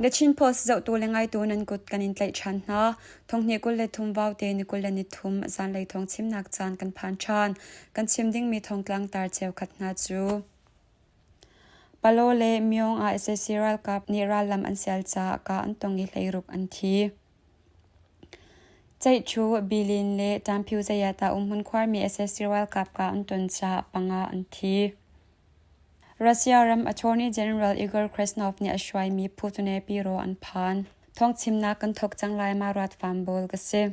The Chin Post zohtu le ngaitu nan kut kan in tlaih ṭhan hna. Thonghnih 23 vaute ni 23 zanlei thawng chimnak caan kan phan ṭhan. Kan chim dingmi thawngtlang tar cheukhat hna cu Palo le Myong ah sac ralkap nih rallam an sial caah ka an tong i hleiruk an thi. Ceihṭhu, Bilin le Ṭamphiu zayat ah umhmun khuarmi sac ralkap ka an ton caah panga an thi. Russia ram Attorney General Igor Krasnov nih a hruaimi phu Tunepiro an phan. Thawngchimnak kan thawk cang lai ma ruat fam bawl ka si.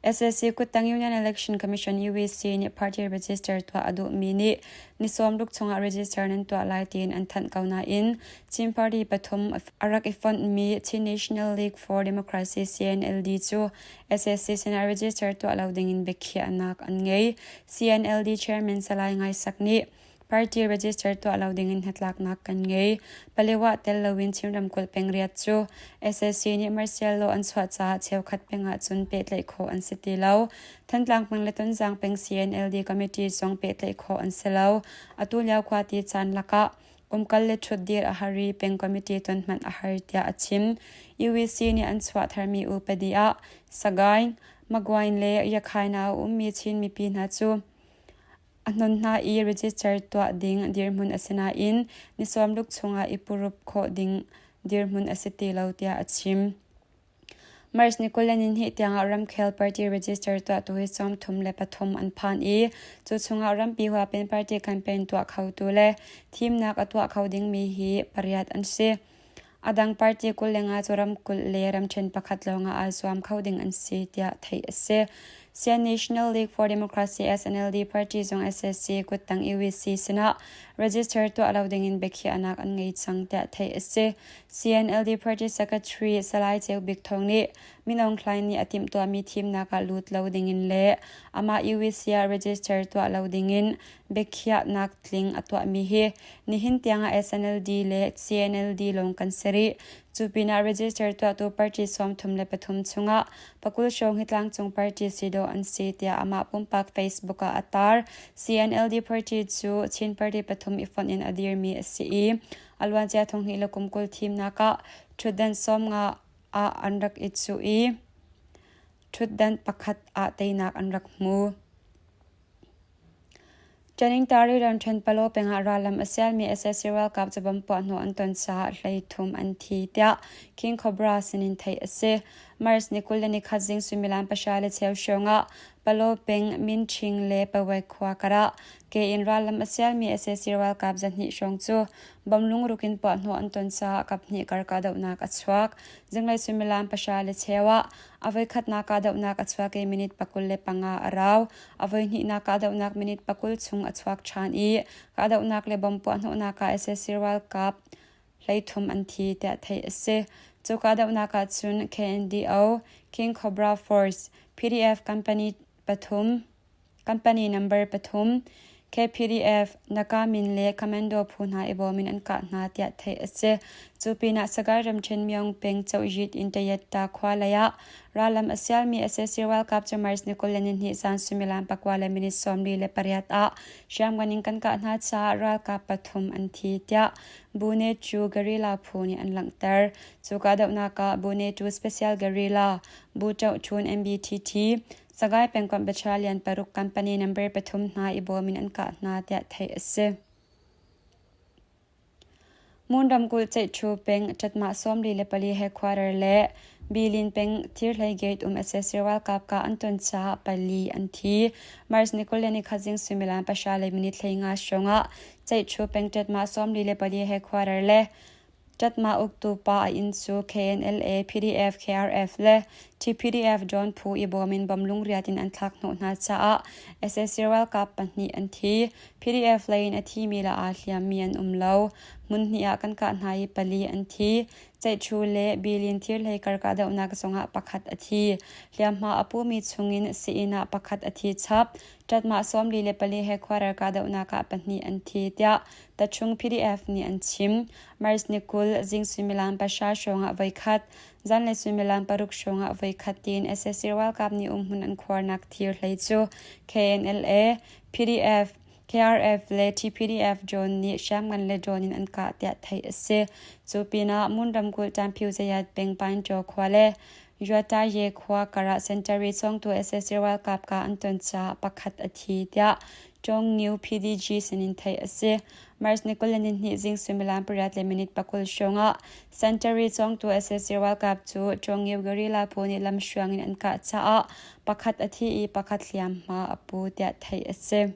SAC kuttang Union Election Commission UEC nih party register tuah a duhmi nih ni sawmruk chungah register nan tuah lai tiin an thanh ko nain Chin party pathum a rak i fonhmi Chin National League for Democracy CNLD cu SAC sinah register tuah lo dingin biakhiahnak an ngei. CNLD chairman Salai Ngai Sak nih party register tuah lo dingin hnatlaknak kan ngei. Palewa tel loin Chin ramkulh peng riat cu SAC nih martial law an chuah caah cheukhat peng ahcun pehtlaih khawh an si ti lo. Thantlang peng le Tonzang peng CNLD committee zong pehtlaih khawh an si lo. Atu lio khuati caan lakah Umkal le ṭhutdir a har i peng committee ton hmanh a har tiah a chim. UEC nih an chuah tharmi upadi ah Sagaing, Magwine le Yakhain ah a ummi Chin mipi hna cu a hnon hna i register tuah ding dirhmun a si nain ni sawmruk chungah i purup khawh ding dirhmun a si ti lo tiah a chim. March ni 22 tiangah ramkhel party register tuahtu hi 33 an phan i cu chungah rampi huapin party campaign tuah khotu le thimnak a tuah kho dingmi hi pariat an si. A dang party 25 cu ramkulh le ramṭhen pakhat lawngah aa zuam kho ding an si tiah theih a si. Sian National League for Democracy SNLD party zong SSC kuttang UEC sinah register tuah lo dingin biakhiahnak an ngei cang tiah theih a si. CNLD party secretary Salai Ceu Bik Thawng nih Min Aung Hlaing nih a timhtuahmi thimnak ah lut lo dingin le amah UEC ah register tuah lo dingin biakhiahnak tling a tuahmi hi nihin tiangah SNLD le CNLD lawng kan si rih. Cu pinah register tuahtu party 33 chungah pakul hrawng hi tlangcung party si dawh an si tiah amah pumpak Facebook ah a tar. CNLD party cu Chin party pathum i fonh in a dirmi a si i a luancia thonghnih le kum 20 thimnak ah ṭhutdan 50 ah an rak i cuh i ṭhutdan pakhat ah teinak an rak hmu. Ṭaningtari ramṭhen Palaw pengah rallam a sialmi sac ralkap cabawm puahhnawh an ton caah hleithum an thi tiah King Cobra sinin theih a si. March ni 21 zing suimilam pahra le cheu hrawngah Palaw peng Minṭhing le Pawai khua karah ke in rallam a sialmi sac ralkap zahnih hrawng cu bom lungruk in puahhnawh an ton caah kaphnih kar kahdohnak a chuak. Zinglei suimilam pahra le cheu ah A voikhatnak kahdohnak a chuak i minute 25 a rau. A voihnihnak kahdohnak minute 20 chung a chuak ṭhan i kahdohnak le bomb puahhnawhnak ah sac ralkap 13 an thi tiah theih a si. Cu kahdohnak ah cun KNDO, King Cobra Force, PDF company pathum, Company number pathum, KPDF, Nakamin le Commando phu hna i bawm in an kah hna tiah theih a si. Cu pinah Sagaing ramṭhen Myong peng Chohyit in Tayatta khua lei ah rallam a sialmi sac ralkap cu March ni 22 zan suimilam pakua le minute 48 ah hriamngan in kan kah hna caah ralkap pathum an thi tiah Bune Chu guerrilla phu nih an langhter. Cu kahdohnak ah Bune Chu Special Guerrilla, Bu Ṭoh Ṭhun MBTT, Sagaing pengkomh battalion paruk company number pathum hna i bawm in an kah hna tiah theih a si. Mon ramkulh Ceihṭhu peng Ṭatmah 44 headquarter le Bilin peng Thirhlei Gate um sac ralkap kah an ton caah pali an thi. March ni 21 zing suimilam pahra le minute 15 hrawngah Ceihṭhu peng Ṭatmah 44 headquarter le Ṭatmah uktu pa a inn cu KNLA, PDF, KRF le TPDF Dawn phu i bawm in bom lungriat in an thlak hnawh hna caah sac ralkap pahnih an thi. PDF lei in a thimi le aa hliammi an um lo. Hmun hnih ah kan kah hna i pali an thi. Ceihṭhu le Bilin thirhlei kar kahdohnak zongah pakhat a thi. Hliamhma a pumi chungin sii-inn ah pakhat a thi chap. Ṭatmah 44 he khuarer kahdohnak ah pahnih an thi, tiah Tachung PDF nih an chim. March ni 20 zing suimilam pahra hrawngah voikhat. Zanlei suimilam paruk hrawngah voikhat tiin sac ralkap nih umhmun an khuarnak thir hlei cu KNLA, PDF, KRF le TPDF drone nih hriamngan le drone in an kah tiah theih a si. Cu pinah Mon ramkulh Tanphiu Zayat peng Painṭaw khua le Yuataye khua karah Century cawngtu sac ralkap kah an ton caah pakhat a thi tiah Ṭawngngiu PDG sinin theih a si. March ni 22 zing suimilam pariat le minute pakul hrawngah Century cawngtu sac ralkap cu Ṭawngngiu guerrilla phu nih lamhruang in an kah caah pakhat a thi i pakhat hliamhma a pu tiah theih a si.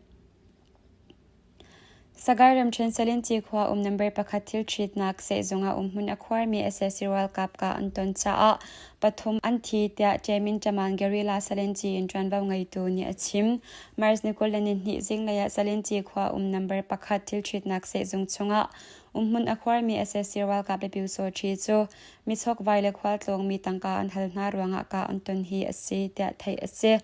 Sagaing ramṭhen Salinci khua um number pakhat thilṭhitnak sehzung ah umhmun a khuarmi sac ralkap kah an ton caah pathum an thi tiah Ṭemin Ṭaman guerrilla Salinci in ṭuanvo ngeitu nih a chim. March ni 22 zinglei ah Salinci khua um number pakhat thilṭhitnak sehzung chungah umhmun a khuarmi sac ralkap le pyusawṭhi cu michokvai le khualtlawngmi tangka an hal hna ruangah kah an ton hi a si tiah theih a si.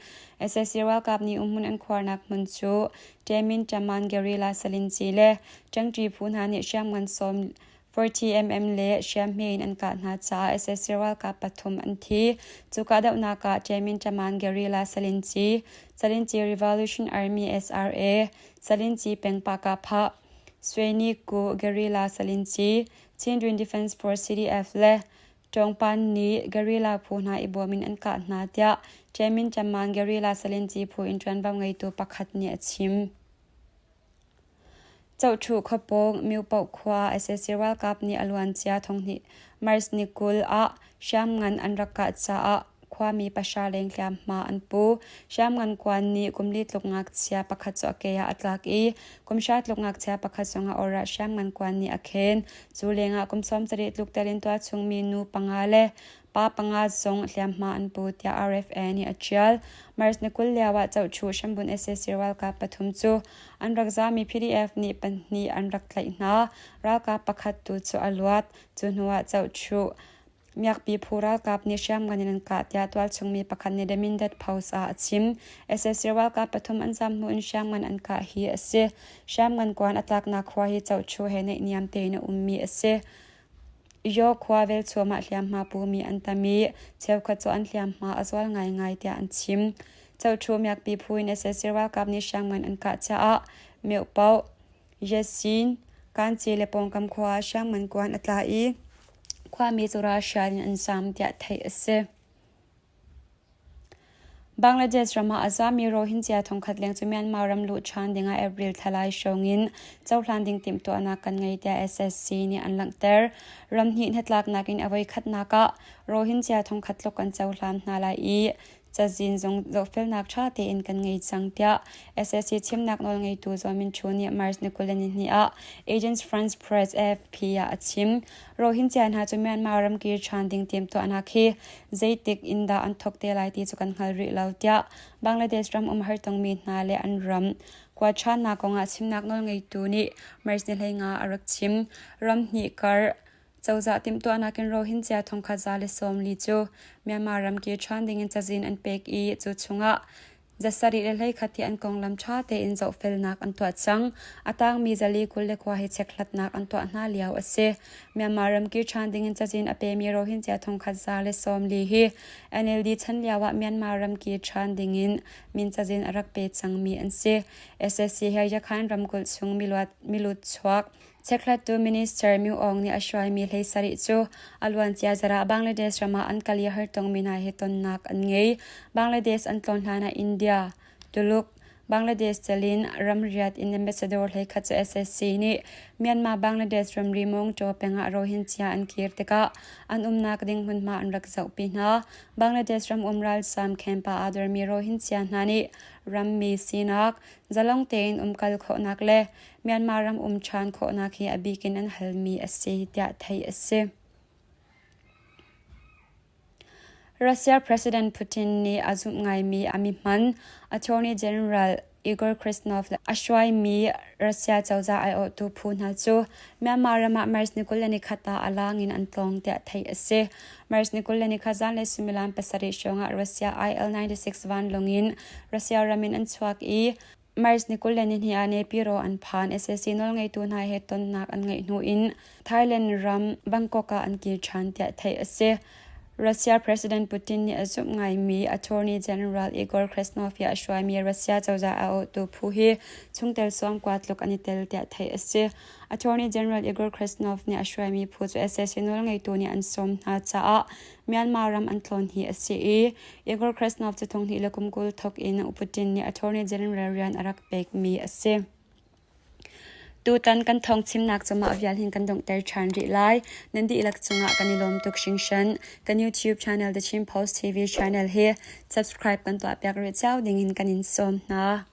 Sac ralkap nih umhmun an khuarnak hmun cu Ṭemin Ṭaman Guerrilla Salinci le Ṭangṭi phu hna nih hriamngan sawm 40mm le hriamhme in an kah hna caah sac ralkap pathum an thi. Cu kahdohnak ah Ṭemin Ṭaman Guerrilla Salinci, Salinci Revolution Army SRA, Salinci peng Pakapha, Sueni Ku Guerrilla Salinci, Chindwin Defense Force CDF le Ṭawngpan nih guerrilla phu hna i bawm in an kah hna tiah Ṭemin Ṭamman guerrilla Salinci phu in ṭuanvo ngeitu pakhat nih a chim. Cohṭhuh khuapawng Myopoh khua sac ralkap nih a luancia thonghnih March ni 20 ah hriamngan an rak kah caah khuami pahra leng hliamhma an pu. Hriamngan kuan nih kum li tluk ngakchia pakhat cu a ke ah a tlak i kum hra tluk ngakchia pakhat zong a or ah hriamngan kuan nih a khen. Cu lengah kum 70 tluk tel in tualchungmi nu panga le pa panga zong hliamhma an pu tiah RFA nih a ṭial. March ni 20 lio ah Cohchuh hrambun sac ralkap pathum cu an rak zami PDF nih pahnih an rak tlaih hna. Ralkap pakhat tu cu a luat. Cu hnuah Cohchuh Miakpi phu ralkap nih hriamngan in an kah tiah tualchungmi pakhat nih The Mindat Post ah a chim. Sac ralkap pathum an zam hnu in hriamngan an kah hi a si. Hriamngan kuan a tlaknak khua hi Cohchu he naihniam tein a ummi a si. Yaw khua velchum ah hliamhma pumi an tam i cheukhat cu an hliamhma a zual ngaingai tiah an chim. Cohchu miakpi phu in sac ralkap nih hriamngan an kah caah Myohpoh, Yasin, Kanci le pawngkam khua ah hriamngan kuan a tla i khuami cu ralhrial in an zaam tiah theih a si. Bangladesh ram ah a zaami Rohingya thongkhat leng cu Myanmar ram luh ṭhan dingah April thla lai hrawng in cohlan ding timhtuahnak kan ngei tiah SSC nih an langhter. Ramhnih hnatlaknak in a voikhatnak ah Rohingya thongkhat tluk kan cohlan hna lai i cazin zong zohfelnak ṭha tein kan ngei cang tiah SSC chimnak nawlngeitu Zaw Min Thu nih March ni 22 ah Agence France Presse AFP ah a chim. Rohingya hna cu Myanmar ram kir ṭhan ding timhtuahnak hi zeitik in dah an thawk te lai ti cu kan hngal rih lo tiah Bangladesh ram um hartongmi hna le an ram kuat ṭhannak kongah chimnak nawlngeitu nih March ni 15 a rak chim. Ram hnih kar Cozah timhtuahnak in Rohingya thongkhat 140 cu Myanmar ram kir ṭhan dingin cazin an pek i cu chungah 721 hi an konglam ṭha tein zohfelnak an tuah cang. A tangmi zali 23 hi chekhlatnak an tuah hna lio a si. Myanmar ram kir ṭhan dingin cazin a pemi Rohingya thongkhat 140 hi NLD chan lioah Myanmar ram kir ṭhan dingin min cazin a rak pe cangmi an si. SSC he Yakhain ramkulh chung milut chuak Chekhlattu Minister Myu Aung nih a hruaimi hlei sarih cu a luancia zarh ah Bangladesh ram ah an kal i hartongmi hna he tonnak an ngei. Bangladesh an tlawn hlanah India, Tuluk, Bangladesh telin ramriat in ambassador hleikhat cu SSC nih Myanmar Bangladesh ramri Mawngtaw peng ah Rohingya an kir tikah an umnak ding hmunhma an rak zohpi hna. Bangladesh ram um ralzam camp ah aa dormi Rohingya hna nih rammi sinak, zalong tein umkal khawhnak le Myanmar ram um ṭhan khawhnak hi a bik in an halmi a si tiah theih a si. Russia President Putin nih a zumh ngaimi a mihman Attorney General Igor Krishnov le a hruaimi Russia cozah aiawhtu phu hna cu Myanmar ram ah March ni 21 ah a lang in an tlawng tiah theih a si. March ni 21 zanlei suimilam pasarih hrawngah Russia IL-96 vanlawng in Russia ram in an chuak i March ni 22 ah Naypyidaw an phan. Sac nawlngeitu hna he tonnak an ngeih hnu in Thailand ram Bangkok ah an kir ṭhan tiah theih a si. Russia President Putin nih a zumh ngaimi Attorney General Igor Krasnov i a hruaimi Russia cozah a aiawhtu phu hi chungtel sawmkua tluk an i tel tiah theih a si. Attorney General Igor Krasnov nih a hruaimi phu cu sac nawlngeitu nih an sawm hna caah Myanmar ram an tlawn hi a si i Igor Krasnov cu thonghnih le kum 20 thawk in Putin nih Attorney General rian a rak pekmi a si. Tutan kan thawngchimnak cu mah vial hin kan donghter ṭhan rih lai. Nan dihlak cungah kan i lawm tuk hringhran. Kan YouTube channel The Chin Post TV channel hi subscribe kan tuahpiak rih cio dingin kan in sawm hna.